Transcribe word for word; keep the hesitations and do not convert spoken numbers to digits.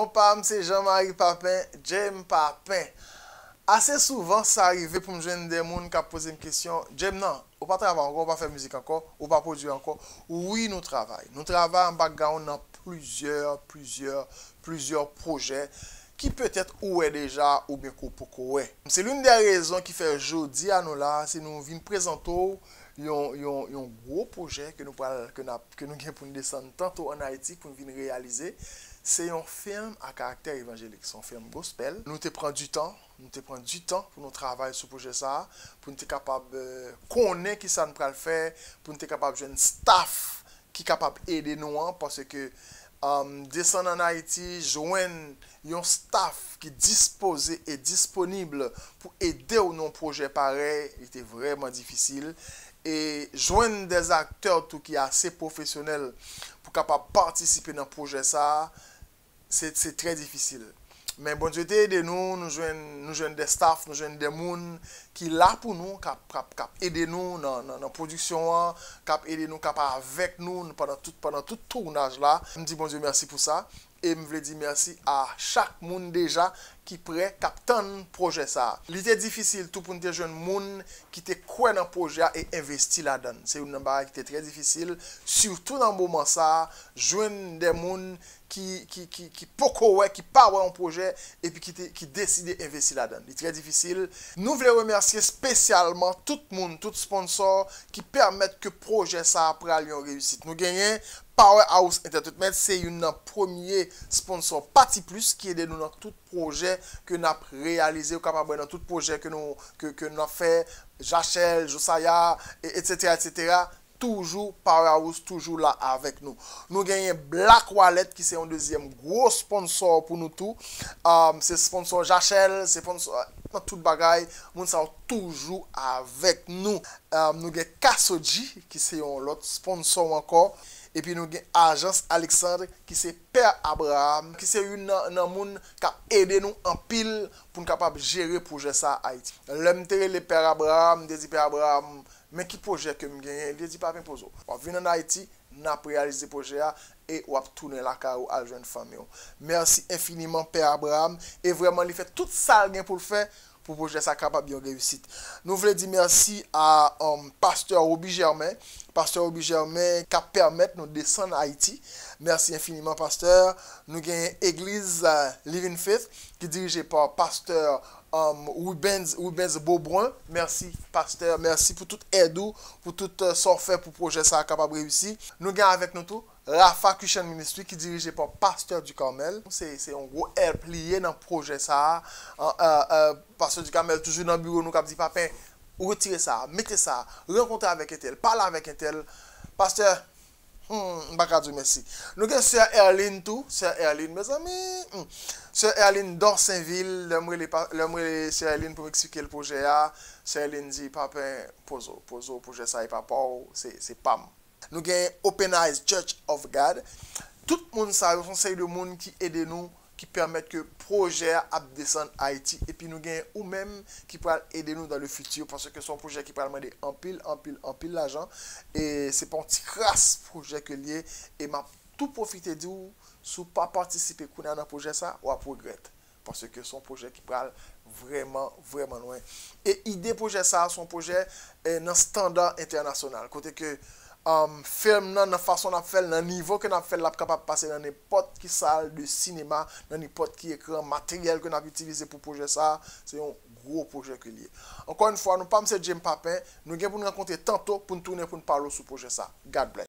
Non pa m se Jean Marie Papin, Jay M Papin. Ase souvan sa rive pou m jwenn de moun k ap poze m kesyon, Jay M nan, ou pa travay ankò, ou pa fè mizik ankò, ou pa pwodui ankò? Wi, nou travay. Nou travay an background nan plizyè, plizyè, plizyè pwojè ki petèt ou wè deja oubyen ke w poko wè. Se l'une des raisons ki fè jodi a nou la, se nou vin prezante w yon, yon, yon gwo pwojè ke nou pral, ke n ap, ke nou gen pou n desann tanto ann Ayiti pou n vin reyalize. Se yon fim a karaktè evanjelik, se yon fim gospel. Nou te pran du tan, nou te pran du tan pou nou travay sou pwojè sa a, pou n te kapab, eh, konnen kisa n pral fè, pou n te kapab jwenn staff ki kapab ede nou an, paske, um, desann ann Ayiti, jwenn yon staff ki dispoze e disponib pou ede w nan yon pwojè parèy, li te vrèman difisil. E jwenn de aktè tou ki ase pwofesyonèl pou kapab patisipe nan pwojè sa a, se, se trè difisil. Men Bondye te ede nou, nou jwenn, nou jwenn de staff, nou jwenn de moun ki la pou nou, k ap, k ap, k ap ede nou nan, nan, nan pwodiksyon an, k ap ede nou, k ap avèk nou pandan tout, pandan tout tounaj la. M di Bondye mèsi pou sa. E m vle di mèsi a chak moun deja ki prè, k ap tann pwojè sa a. Li te difisil tou pou n te jwenn moun ki te kwè nan pwojè a e envesti ladan l. Se youn nan bagay ki te trè difisil, sitou nan moman sa a, jwenn de moun ki, ki, ki, ki poko wè, ki pa wè yon pwojè, epi ki te, ki deside envesti ladan l. Li trè difisil. Nou vle remèsye espesyalman tout moun, tout sponsò ki pèmèt ke pwojè sa a pral yon reyisit. Nou genyen Powerhouse Entertainment, se youn nan premye sponsò Pati Plis ki ede nou nan tout pwojè ke n ap reyalize. Ou kapab wè nan tout pwojè ke nou, ke, ke n ap fè, Jachèl, Josaya, e, etsetera, etsetera. Toujou Powerhouse, toujou la avèk nou. Nou genyen Black Wallet, ki se yon dezyèm gwo sponsò pou nou tou. Um, se sponsò Jachèl, se sponsò nan tout bagay. Moun sa yo toujou avèk nou. Um, nou gen Kasoji, ki se yon lòt sponsò ankò. Epi nou gen Ajans Alexandre, ki se Pè Abraham, ki se youn nan, nan moun k ap ede nou anpil pou n kapab jere pwojè sa a Ayiti. Lè m te rele Pè Abraham, m te di, Pè Abraham, men ki pwojè ke m genyen? Li te di, pa gen pozo. W ap vin ann Ayiti, n ap reyalize pwojè a e w ap tounen lakay ou al jwenn fanmi w. Mèsi enfiniman, Pè Abraham. E vrèman, li fè tout sa l gen pou l fè pou pwojè sa kapab yon reyisit. Nou vle di mèsi a, um, Pastè Roby Germain. Pastè Roby Germain k ap pèmèt nou desann Ayiti. Mèsi enfiniman, Pastè. Nou genyen Egliz, uh, Living Faith, ki dirije pa Pastè, um, Rubens, Rubens Beaubrun. Mèsi, Pastè. Mèsi pou tout èd ou, pou tout, uh, sa w fè pou pwojè sa a kapab reyisi. Nou gen avèk nou tou Rafa Christian Ministry ki dirije pa Pastè Ducarmel. Se, se yon gwo help li ye nan pwojè sa a. An, euh, euh, Pastè Ducarmel toujou nan biwo nou k ap di, Papen, ou retire sa, mete sa, rankontre avèk entèl, pale avèk entèl. Pastè, hmm, m pa ka di w mèsi. Nou gen Sè Erline tou, Sè Erline, mezanmi, hmm. Sè Erline Dorsainville, lè m rele pa, lè m rele Sè Erline pou m eksplike l pwojè a, Sè Erline di, Papen, poze w, poze w, pwojè sa e pa pa w, se, se pa m. Nou gen Open Eyes Church of God. Tout moun sa yo se yon seri de moun ki ede nou, ki pèmèt ke pwojè a ap desann Ayiti. Epi nou gen ou menm ki pral ede nou dans le futur, paske se yon pwojè ki pral mande anpil, anpil, anpil lajan. E se pa yon ti kras pwojè ke l ye. E m ap tou pwofite di w, si w pa patisipe kounye a nan pwojè sa, w ap regrèt. Paske se yon pwojè ki pral vrèman, vrèman lwen. E ide pwojè sa a, se yon pwojè, eh, nan estanda entènasyonal. Kote ke, um, fim nan, nan fason n ap fè l, nan nivo ke n ap fè l, l ap kapab pase nan nenpòt ki sal de sinema, nan nenpòt ki ekran, materyèl ke n ap itilize pou pwojè sa a, se yon gwo pwojè ke l ye. Ankò yon fwa, non pa m se Jay M Papin, nou gen pou n rankontre tanto pou n tounen pou n pale w sou pwojè sa a. God bless.